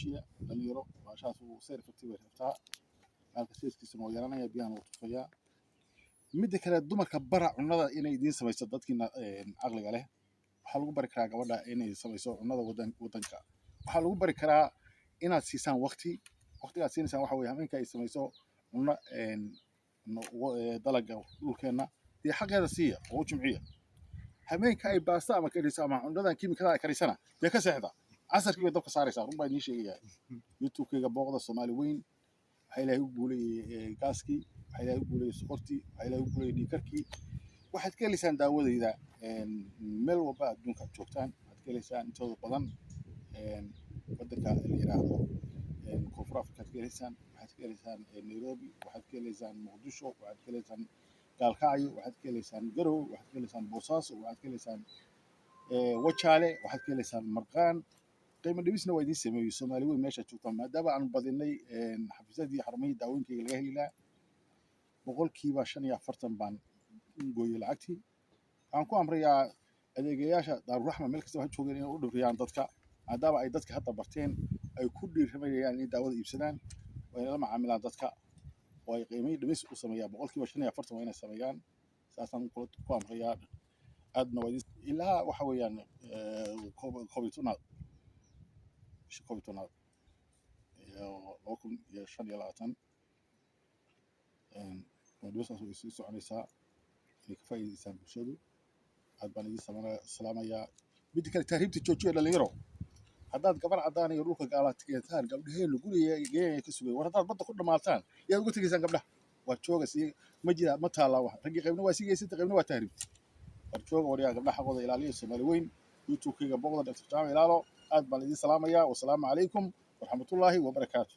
Joojiya, dhalinyaro. Baashaas uu side effect bay rabtaa. Maalka sizekiisana waa yaranaya, biyahana wuu tufayaa. Midda kale, dumarka bara cunnada inay idiin samayso. Dadkiina caqliga leh, waxaa lagu bari karaa gabadha inay samayso cunnada wadanka. Waxaa lagu bari karaa inaad siisaan waqti. Waqtigaad siinaysaan waxa weye habeenka ay samayso cunno dalaga dhulkeenna. Dee xaqeeda siiya oo u jimciya. Habeenka ay baasta ama kariso ama cunnadan kiimikada ay karisana, dee ka seexda. Casarkii bay dabka saaraysaa. Run baa idiin sheegayaa. YouTube-kayga booqda, Soomaali Weyn. Waxaa Ilaahay u guuleeyey gaaskii, waxaa Ilaahay u guuleeyey sokortii, waxaa Ilaahay u guuleeyey dhiigkarkii. Waxaad ka helaysaan daawadayda meel walba adduunka aad joogtaan. Waxaad ka helaysaan intooda badan wadanka la yiraahdo Koonfur Africa aad ka helaysaan. Waxaad ka helaysaan Nairobi, waxaad ka helaysaan Muqdisho, waxaad ka helaysaan Gaalkacyo, waxaad ka helaysaan Garowe, waxaad ka helaysaan Boosaaso, waxaad ka helaysaan Wajaale, waxaad ka helaysaan Marqaan. Qiimo dhimisna waa idiin sameeyey, Soomaali Weyn meeshaad joogtaan, maadaama aan badinay xafiisyadii, xarumihii daawooyinkayga laga heli lahaa. 45% baan gooyey lacagtii. Waxaan ku amrayaa adeegayaasha Daaruraxma meel kasta ha joogeen inay u dhibriyaan dadka, maadaama ay dadka hadda barteen, ay ku dhiiramayaan inay daawada iibsadaan. Waa inay la macaamilaan dadka oo ay qiimihii dhimis u sameeyaan. 45% waa inay sameeyaan. Saasaan ku amrayaa. Aadna waa idin ilaa waxa weeyaan 11aad, bisha 11aad 2025, dhimistaas way sii soconaysaa. Inay ka faa'iidaystaan bulshadu. Aad baan idin salaamayaa. Midda kale, tahriibta joojiya, dhalinyaro. Haddaad gabar caddaan iyo dhulka gaalaad keentaan, gabdhaheenu guriga geeyaya ka sugay. War haddaad badda ku dhamaataan, yaad uga tegaysaan gabdhaha? War jooga. Sii ma jira, ma taallaa wax. Raggii qaybna waa sii geysatay, qaybna waa tahriibtay. War jooga, waryaa, gabdhaha xaqooda ilaaliya. Soomaali Weyn, YouTube-kayga booqda, Dr. Jaamac Ilaalo. Aad baan idin salaamayaa. Wasalaamu calaykum waraxmatullaahi wabarakaatu.